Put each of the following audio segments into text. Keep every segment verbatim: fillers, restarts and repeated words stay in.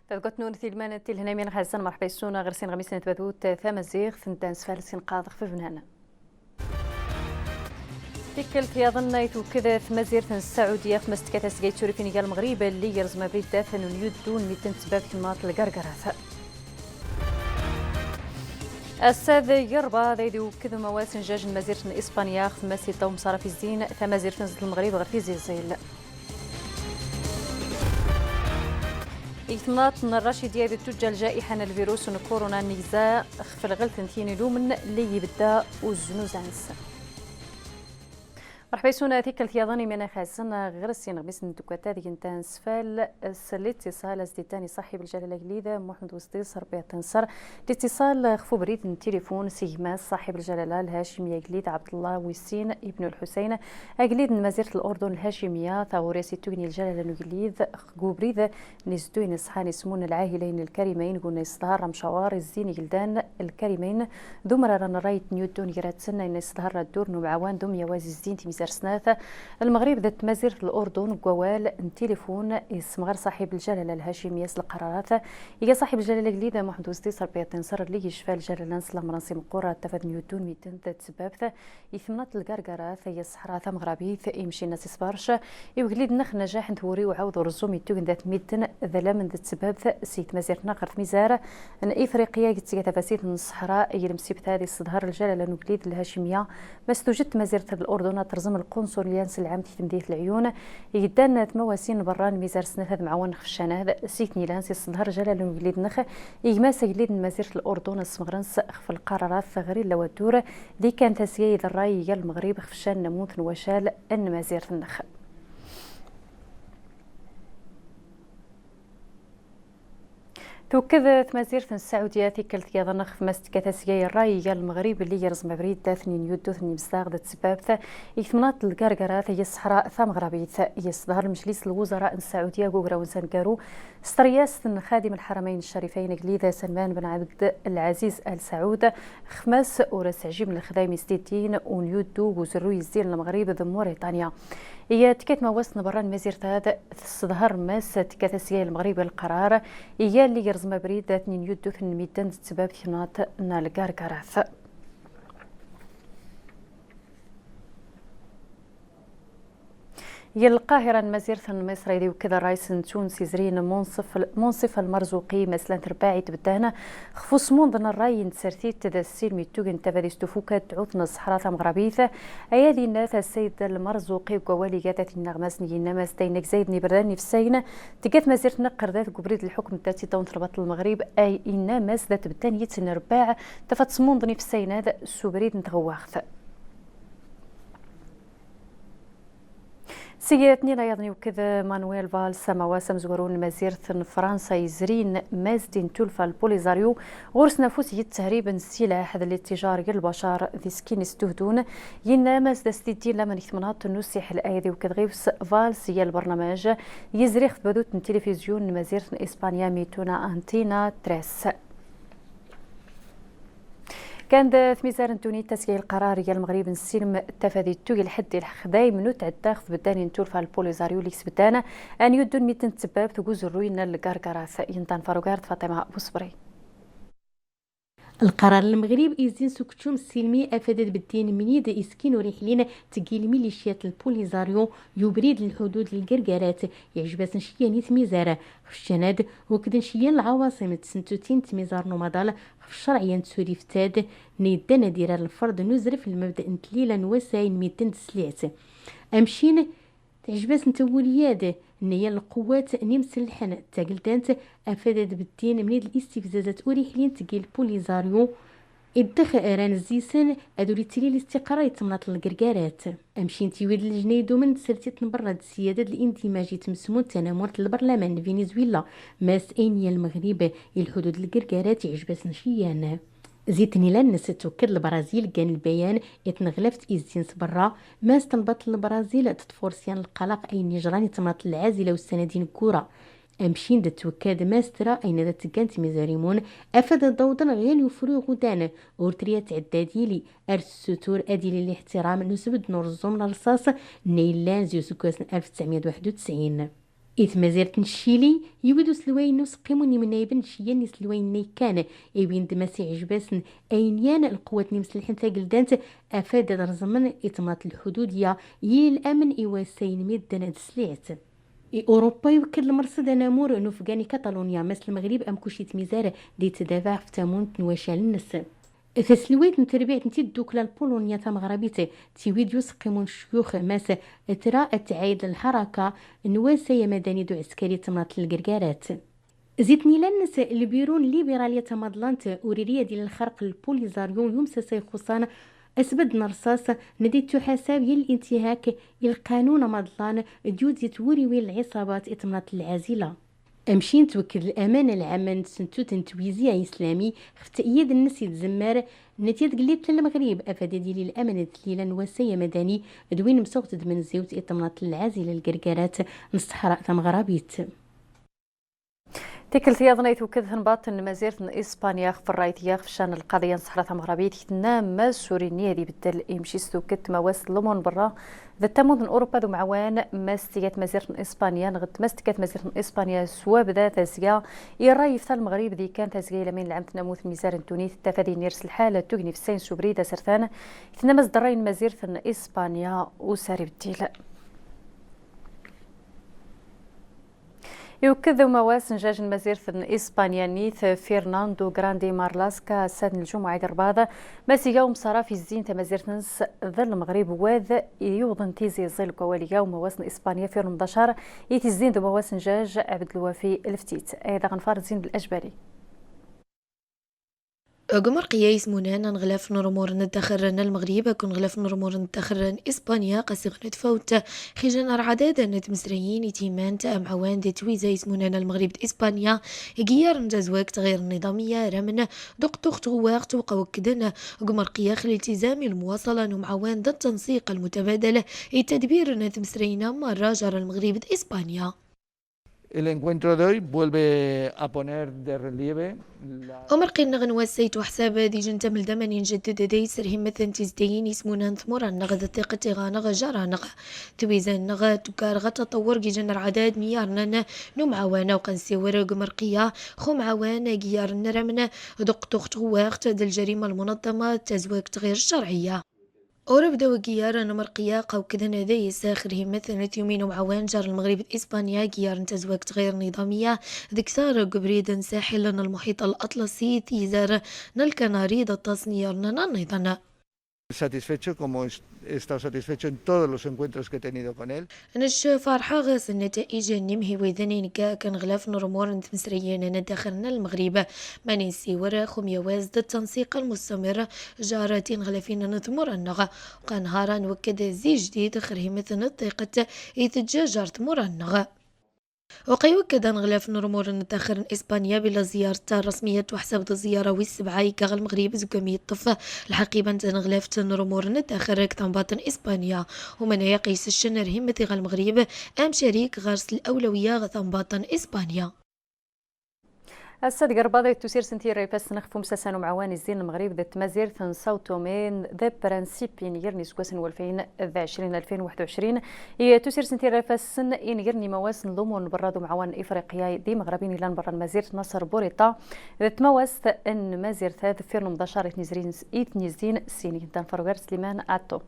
Tadgoṭ-nwun tilman tilhnamin ɣ-iɛzzan, merḥba yes-wen ɣur-sin ɣ-misa n tbadut tamaziɣt, ntta n sfal s inqaḍ xfifnen. Tikkelt yaḍen itwked tmazirt n Ssɛudya ɣef ma s-tekka tasga itturifin iga Lmeɣrib, lli igerẓ mabrid dat n unyuddu n miten d tebbabt timnaḍt n lgargarat. Ass-ad irbɛa ad itwked umawas n jjaj n mazirt n Ispanya ɣef ma s-iṭṭawem ṣṣaraf izzin tamazirt n zd Lmeɣrib ɣer tizi ẓil. Ig temnaḍt n Racid yad tujja ljaiḥa n lvirus n kuruna n igza ɣef lɣelt n tin ilumen lli ibda uznuz-ans. Merḥba yes-wen tikkelt yaḍen, imiren ɣur-sin ɣer sin ɣ-misa n tduggat-a deg ntta n sfal s litiṣal a s-d-ittan i ṣaḥib ljalala agellid Muḥemmed Wesḍis, Rebbi iɛṭi nṣer. Litiṣal ɣef ubrid n tilifun s gma-s ṣaḥib ljalala Lhacimi agellid Ɛebdellah wis sin ibnu Lḥusayn, agellid n tmazirt n Lurdun Lhacimiya, taɣuri a s-itugni ljalala n ugellid ɣef ubrid n izedduyen iṣḥan ismun Lɛahilayn Lkarimayn, ɣunna iṣḍhar amcawar izzin igeldan Lkarimayn d umrar n ṛṛay n unyuddu ger-atsen, ɣunna iṣḍhar addur n umɛawan d umyawazi izzin timizar snat. Lmeɣrib d tmazirt n Lurdun g wawal n tilifun issemɣar ṣaḥib ljalala Lhacimiya s lqararat iga ṣaḥib ljalala agellid Muḥemmed Wesḍis, Rebbi iɛṭi nṣer, lli icfa ljalala-ns s lamer-ns imeqqur ɣer tafat n unyuddu n miten d tsebbabt i temnaḍt n lgargarat i ṣṣeḥra tameɣrabit. Imcinna s isbarc i ugellid-nneɣ Najaḥ n Twuri uɛawed urẓum itugn dat miten d lamen d tsebbabt si tmazirt-nneɣ ɣer tmizar n Ifriqya i yettga tafasit n ṣṣeḥra. I lmsibt-ad iṣḍhar ljalala n ugellid Lhacimiya ma s-tujed tmazirt n Lurdun ad trẓem lqunṣulya-ns lɛam di temdint Lɛyun, i geddan tmawasin n berra n mizar snat ad mɛawanen ɣef ccan-ad. Si tnila-ns iṣḍhar ljalala n ugellid-nneɣ i gma-s agellid n tmazirt n Lurdun asmeɣr-ns ɣef lqararat ɣer illa waddur di kan tasga iḍerra iga Lmeɣrib ɣef ccan n amut n wacal n tmazirt-nneɣ. Twked tmazirt n Ssɛudya tikkelt yaḍen ɣef ma s-tekka tasga iḍerra iga Lmeɣrib lli igerẓ mabrid dat n inyudduten imezdaɣ d tsebbabt i temnaḍt n lgargarat i ṣṣeḥra tameɣrabit. Iṣḍhar lmejlis n lwuzara n Ssɛudya g ugraw n zangaru s tryast n xadim Lḥaramayn Ccarifayn agellid Salman ben Ɛebd Lɛaziz Al Saɛud ɣef ma s-ur as-ɛjibn lexdayem isdiddin n unyuddu g uzerruy izzin Lmeɣrib d Muriṭanya. Iga tekka tmawast n berra n tmazirt-ad tiṣḍhar ma s-tekka tasga i Lmeɣrib lqarar iga lli igerẓ mabrid dat n inyudduten n miten d tsebbabt timnaḍt n lgargarat. G Lqahira n tmazirt n Miṣr a itwked ṛṛayis n Tunes izrin Munsif, Munsif Lmerzuqi, ma slant rebɛa itbeddan ɣef usmund n ṛṛay n tsertit d assilm itugn tafadist ufukad tɛut n ṣṣeḥra tameɣrabit. Aya ad innat Ssayid Lmerzuqi g wawal iga tatinna ɣ-mas n yinnama s-d-inna g zayd n iberdan ifessayn tegga tmazirt n qerdat g ubrid lḥukm d tatiṭṭawnt n lbaṭṭel n Lmeɣrib, ay innama s-d atbeddan yitn rebɛa tafat smund n ifessayn-ad s ubrid n tɣewwaɣt. Seg tnila yaḍen iwked Manuel Valls amawas amezwaru n tmazirt n Fransa izrin ma s-d intullfa Lpolisario ɣur-s nafus g ttahrib n ssilaḥ d littijar g lbacar d iskin isduhdun. Yinnama s-d as-d-iddin laman g temnaḍt n usiḥel a itwked ɣif-s Valls iga lbernamaj izri ɣef tbadut n tilifizyu n tmazirt n Ispanya Mituna Antina Tres. Kan d tmizar n ddunit tasga i lqarar iga Lmeɣrib n ssilm tafadit tug lḥedd ilḥeq daymen ur tɛedda ɣef tbeddan intullfa Lpolisario lli ksbeddan anyuddu n miten d tsebbabt g uzerruy n lgargarat. Inṭan farugart Faṭima Busbri. Lqarar n Lmeɣrib izzin s ukeččum ssilmi afad ad beddin mnid iskin ur iḥlin tgi lmilicyat n Lpolisario g ubrid n lḥudud n lgargarat. Iɛjeb-asn ciyyan i tmizar. Ɣef ccan-ad, ukdn ciyyan lɛawaṣim d tsentutin n tmizar n umaḍal ɣef ccerɛya n tsurift-ad, nna iddan ad irar lfrḍ n uzref lmebda n tlila n wasay n miten d slat. Amcin, tɛjeb-asn tawuri-ad, nna yan lqwat n imsellḥen d tageldant, afad ad beddin mnid listifzazat ur iḥlin tgi Lpolisario, iddx ran zzi-sn ad ur ittili listiqrar i temnaḍt n lgargarat. Amcin tiwid n lejna idumen n tsertit n berra d ssiyada d lindimaj itmsmun tanamurt n lberlaman n Vinizuela, ma s-ayn yan Lmeɣrib i lḥudud n lgargarat iɛjeb-asn ciyyan. Zi tnila-nnes twked Lbrazil ggan lbayan i tneɣlaft izzin s berra, ma s-tlbaṭ Lbrazil tḍfur s yan lqalaq ayn ijran i temnaḍt n lɛazila u ssanadin ggura. Amcin da twkad ma s-tra ayn ad tgan tmizar imun, afad ad awḍn ɣer yan ufru iɣudan, ur tri ad tɛedda ad ili, ar tessutur ad ili liḥtiram n usbedd n urẓum n rṣaṣ, nna illan zi usggwas n alef tesɛmya d waḥed u tesɛin. I tmazirt n Ccili, iwi-d uselway n useqqim n imnayben n ciyya n iselwayen-nni kan, iwin-d mas iɛjeb-asen ayen yan lqwat n imselḥen tageldant, afad ad rẓmen i temnaḍt lḥududya, i lamen i wass-a n medden ad sliɛt. I Urupa iwekked lmerṣed anamur n ufgan i Katalunya, mas Lmeɣrib amkuc itmizar di tdabaɛ ɣef tamunt n wacal-nnes. Taselwayt n terbiɛt n tiddukla n Pulunya tameɣrabit tiwi-d i useqqim n ccuyux, mas tra ad tɛayd lḥaraka n wasay amadani d uɛeskari d temnaḍt n lgergarat. Zi tnila-nnes, lbiru n Libiralya tamaḍlant ur iri ad illa lxerq n lpolizaryu i umsasay ixuṣṣan asbedd n rṣaṣ n ad ittuḥasab i lintihak i lqanun amaḍlan d-yudi twuriwin n lɛiṣabat i temnaḍt n lɛazila. Amcin twekked lamana lɛamma n tsentut n twizi islami ɣef tayad-nnes itzemmar n ad tgellid Lmeɣrib afad ad yili laman d tlila n wasay amadani d win msawt d tmenziwt i temnaḍt n lɛazila n lgergarat n ṣṣeḥra tameɣrabit. Tikkelt yaḍna i twekked tenbaḍt n tmazirt n Ispanya ɣef rray-is ɣef ccan lqaḍiya n ṣṣeḥra tameɣrabit, tenna mas ur inni ad ibeddel imci s twekked tmazirt n lumuṛ n berra d tamunt n Urupa d umɛawan, mas tga tmazirt n Ispanya neɣ d mas tga tmazirt n Ispanya s wabda tasga, irra yefta Lmeɣrib di kan tasga i lamin lɛam tnamut n mizar n ddunit tafad innirs lḥal tugni f ssayn s ubrid asertan, tenna mas d rray n tmazirt n Ispanya ur sar ibeddil. Iwekked umawas n jaj n tmazirt n Ispanya-nni, Fernando Grande Marlaska, ass-a n lǧumuɛa i d rbaḍ, mas iga umṣaraf izzin tamazirt-nnes d Lmeɣrib, wad iwḍen tizi iẓil g wawal iga umawas n Ispanya f yur n mḍacar, i t-izzin d umawas n jaj Ɛebdelwafi Leftit. Ay daɣen Farezin Lajbari. Ɣ umerqi-ya ismunan n ɣlaf n urmur n ddexer n Lmeɣrib, akked ɣlaf n urmur n ddexer n Ispanya, ɣas iɣ nutfawt xijan ar ɛdad n tmesrayin i tihimant amɛawan d twiza ismunan n Lmeɣrib d Ispanya, g iyyar n tazwagt ɣir nniḍamiya, ramen d uqṭuɣ n tɣewwaɣt, u qa wekkden ɣ umerqi-ya ɣ liltizam i lmuwaṣala n umɛawan d ttensiq lmutabadal i tadbir n tmesrayin-a merra jar Lmeɣrib d Ispanya. El encuentro de hoy vuelve a poner de relieve la... Umerqi-nneɣ n wass-a itweḥsab d ijen tamel d aman injedded dayes rhimet n tizdayin ismunan n tmura-nneɣ d tiqet iɣa-nneɣ jar-nneɣ. Twiza-nneɣ tuggar ɣa taṭawwur g ijen ar ɛdad n iyyarnen n umɛawan, u qa nsiwir g umerqi-ya x umɛawan g iyyarnen ramen d uqṭuɣ n tɣewwaɣt d ljarima lmunaḍḍama d tazwagt ɣir ccerɛiya. Urabda wagi iyyar n umerqi-ya qa wekkden dayes ɣ rhimet n tyumin umɛawan jar Lmeɣrib d Ispanya g iyyar n tazwagt ɣir nniḍamiya d ktar g ubrid n saḥil n lmuḥiṭ laṭlasi d tizar n lkanari d aṭas n iyyarnen nniḍen. Satisfecho, como he estado satisfecho en todos los encuentros que he tenido con él. Nec ferḥeɣ s nnetayij n imhiwiden i negga akk n ɣlaf n urmur n tmesrayin n ddexer n Lmeɣrib. Mani nsiwir x umyawas d ttensiq lmustamir jar tineɣlafin n tmura-nneɣ. Qa nehar a nwekked zi jdid x rhimet n ṭṭiqet i teǧǧa jar tmura-nneɣ. U qa iwekked aneɣlaf n urmur n ddexer n Ispanya billa zziyart-a rrasmiya tweḥsab d zziyara wis sebɛa i ga ɣ Lmeɣrib zegmi yeṭṭef lḥaqiba n tneɣlaft n urmur n ddexer g tanbaḍt n Ispanya. U manaya qa iseččen rhimet i ga Lmeɣrib amcarik ɣer-s lawlawiya ɣ tanbaḍt n Ispanya. Ass-a deg rrbaḍ i d tusirt n tirra ifassen ɣef umsasa n umɛawan izzin Lmeɣrib d tmazirt n Sao Tome d Principe inger n iseggasen n walfayn d ɛecrin, alfayn u waḥed u ɛecrin. I tusirt n tirra ifassen inger n imawasen n lumur n berra d umɛawan n Ifriqya d imeɣrabin illan berra n tmazirt Naṣer Buriṭa d tmawast n tmazirt-a deffir n umḍacar i ten-izrin, i ten-izzin sin. Yeddan ɣer ugar Sliman Ɛaṭu.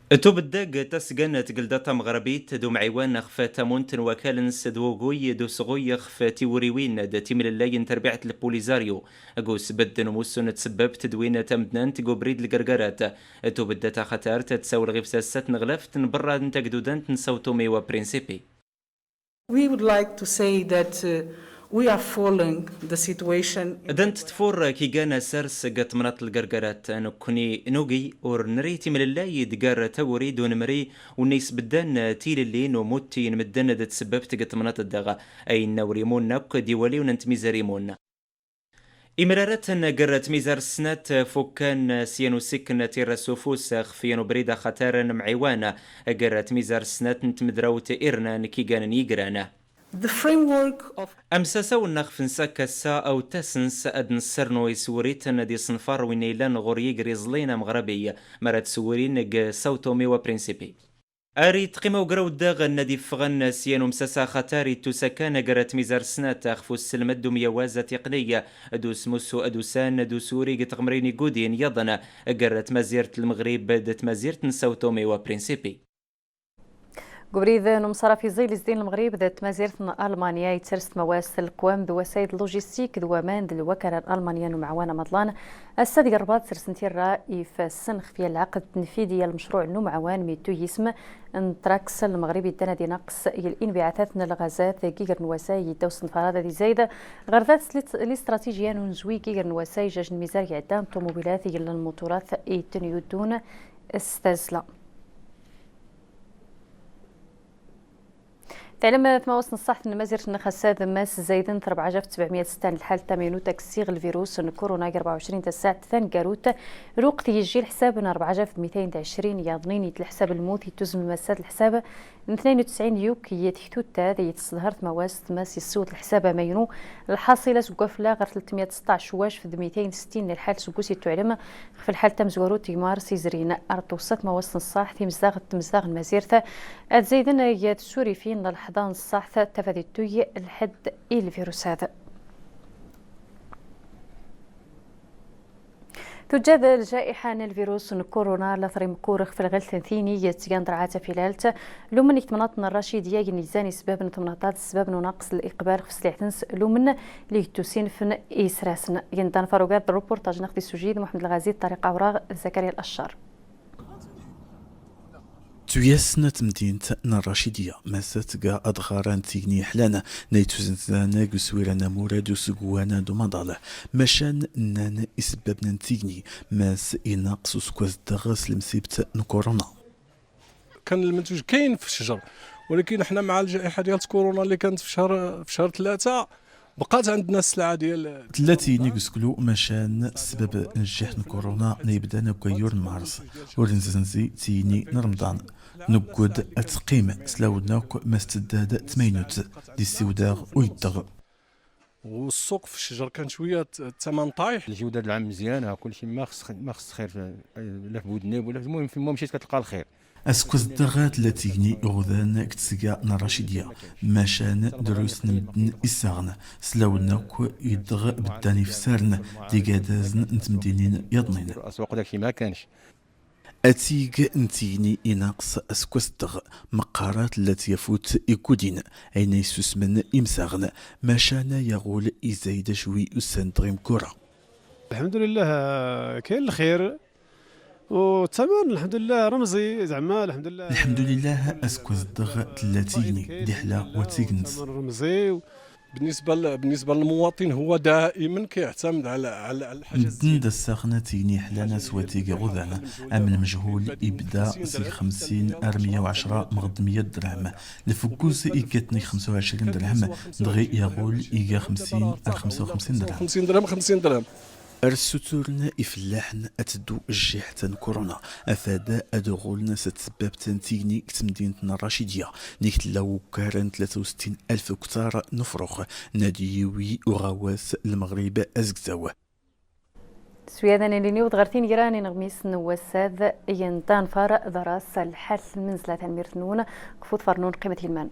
Tubedda g tasga n tgelda tameɣrabit d umɛiwan ɣef tamunt n wakal-ns d wuguy d usɣuy ɣef tiwuriwin d timlellay n terbiɛt n lpolizaryu g usbedd n umussu n tsebbebt d win tamednant g ubrid n lgergarat. Tubedda taxatart ad tsawel ɣif-s ass-a tneɣlaft n berra n tagdudant n Sao Tome wa Principe. We would like to say that, uh, we are following the situation in... Dant tfur ki gan asars g tmnaḍt n lgergarat, nekkni nugi ur nri timlellay d gar taguri d unmri, u nna isbeddan tilelli n umutti n medden d tsebbebt g tmnaḍt daɣ, ayen ur imun akk d iwaliwen n tmizar imun. Imraraten ger tmizar s snat fukkan s yan usikk n tirra s ufus ɣef yan ubrid axatar n umɛiwan ger tmizar s snat n tmedrawt irnan ki ganen yigran. The framework of... Amsasaw-nneɣ f nsakk ass-a awt-asens ad nsernu iswuriten d isenfar win illan ɣur yigri ẓlin ameɣrabi, mara tswurin g Sao Tome wa Principe. Ar itqima ugraw daɣen ad iffɣen s yan umsasa axatar ittus akkan gar tmizar snat ɣef usselmed d umyawaz atiqni d usmussu d usan d usuri g tɣemrin igudin yaḍen gar tmazirt n Lmeɣrib d tmazirt n Sao Tomé wa Principe. G ubrid n umṣaraf iẓil izdin Lmeɣrib d tmazirt n Almanya, itters tmawazt n leqwam d wasayed n logistique d waman d lwakala n Almanya n umɛawan amaḍlan. Ass-a deg rebɛa, sersen tirra ifassen xef yan lɛaqed n tnfidi n lmecruɛ n umɛawan mi ittu yisem n Trax. Lmeɣrib iddan ad inaqes g linbiɛatat n lɣazat g iger n wasay, idda usenfar-a ad izayed ɣer dat listratijya n unezwi g iger n wasay, jaj n mizar iɛeddan, ṭumubilat, igellan n lmuṭurat, iten yuddun s tazzla. Tɛelm tmawazt n ṣṣaḥt n Mazirt n Xassad mass zayden rebɛa alaf u sebɛemya u setta n lḥalt tamaynut aksiɣ lvirus n kuruna g rebɛa u ɛecrin tasaɛt taneggarut, lweqt yijji lḥsab n rebɛa alaf u mitayn u ɛecrin yaḍnin. It lḥsab lmut ittuzmem ass-a d lḥsab n tnayn u tesɛin yuk yet ktutad. Itṣedher tmawazt mass issiwḍ lḥsab amaynu. Lḥaṣil asggas fell-a ɣer tlatmya u sṭac alaf u mitayn u settin n lḥalt seg us ittuɛlem. Ɣef lḥal tamezwarut, igmar s izrin ar tewṣa tmawazt n ṣṣaḥt, imezdaɣ d tmezdaɣ n Mazirt ad zayden g tsurifin n lḥḍa n ṣṣaḥt tafadit-tuy lḥedd i lvirus-ad. Tujjad ljaiḥa n lvirus n kuruna la trimqur ɣef lɣelt n tini, tgan terɛa tafilalt. Lumen ik tmnaḍt n Racid yag n izan isbab n tmnaḍt-ad, sbab n unaqs n liqbal ɣef sliɛt-ns lumen li ittusinfen israsn. Gindan farugad ruportaj n axdi sujid Muḥemmed Lɣazi, Ṭariq Awraɣ, Zakariya Laccar. Tuyas n tmdint n Racid ya, mass tga adɣar n tigni iḥlan, na ituzenzan g uswir anamur d usgwan d umaḍal. Maca nnan isbabn n tigni, mass inaqs uskwas dɣ s lemsibt n kuruna. كان المنتوج كاين في الشجر، ولكن حنا مع الجائحة ديال كورونا اللي كانت في شهر، في شهر ثلاثة، بقات عندنا السلعة ديال. Tella tigni g useklu, maca sbab n ljiḥ n kuruna na ibdan g wayyur n mars, ur nzenzi tigni n remḍan. Nuggad ad tqqim, s lawed akk ma s tedda-d tmaynut, d issiwdaɣ uyeddɣ. والسوق في الشجر كان شوية الثمن طايح. الجودة د العام مزيانة، كلشي ما خص، ما خص خير في، لا في بودنيب ولا في، المهم في، المهم مشيت كتلقى الخير. Askwas dɣ tella tigni iɣudan g tesga n Racid ya, maca drus n medden i ssaɣen, s lawed akk i dɣ beddan ifsarn d igadazn n tmdinin yaḍnin. الأسواق داكشي ما كانش. Atig n tigni inaqs askwas dɣ, meqqar tella tyafut igudin, ayen a issusmen imsaɣen, maca na yaɣul izayed acwi ussan dɣ imkura. الحمد لله، آه، كاين الخير. والثمن الحمد لله رمزي، زعما الحمد لله. Lḥemdulillah, askwas dɣ tella tigni, diḥla wa tigni-ns. ثمن رمزي. بالنسبة ل-، بالنسبة للمواطن، هو دائمًا كيعتمد على، على، على الحاجة الزينة. Medden da ssaɣen tigni iḥlan s watig iɣudan, am lmejhul ibda seg xemsin ar meyya u ɛecra meɣ d meyya n dderhem. Lfegguz igatn xemsa u ɛecrin dderhem, dɣi yaɣul iga xemsin ar xemsa u xemsin dderhem. خمسين درهم، خمسين درهم. Ar ssuturn ifellaḥen ad teddu jjiḥt n kuruna, afad ad uɣuln s tsebbabt n tigni g tmdint n Racid ya, nig tella ukkar n tlata u settin alf uktar n ufrux, n ad yiwi uɣawas Lmeɣrib azegzaw. S wiyad-a nili niwweḍ ɣer tinegran n ineɣmisen n wass-ad, igentan far ḍar-as lḥal n lmenzla. Tanmirt-nwen ɣef uḍfar-nwen, qqimet ilman.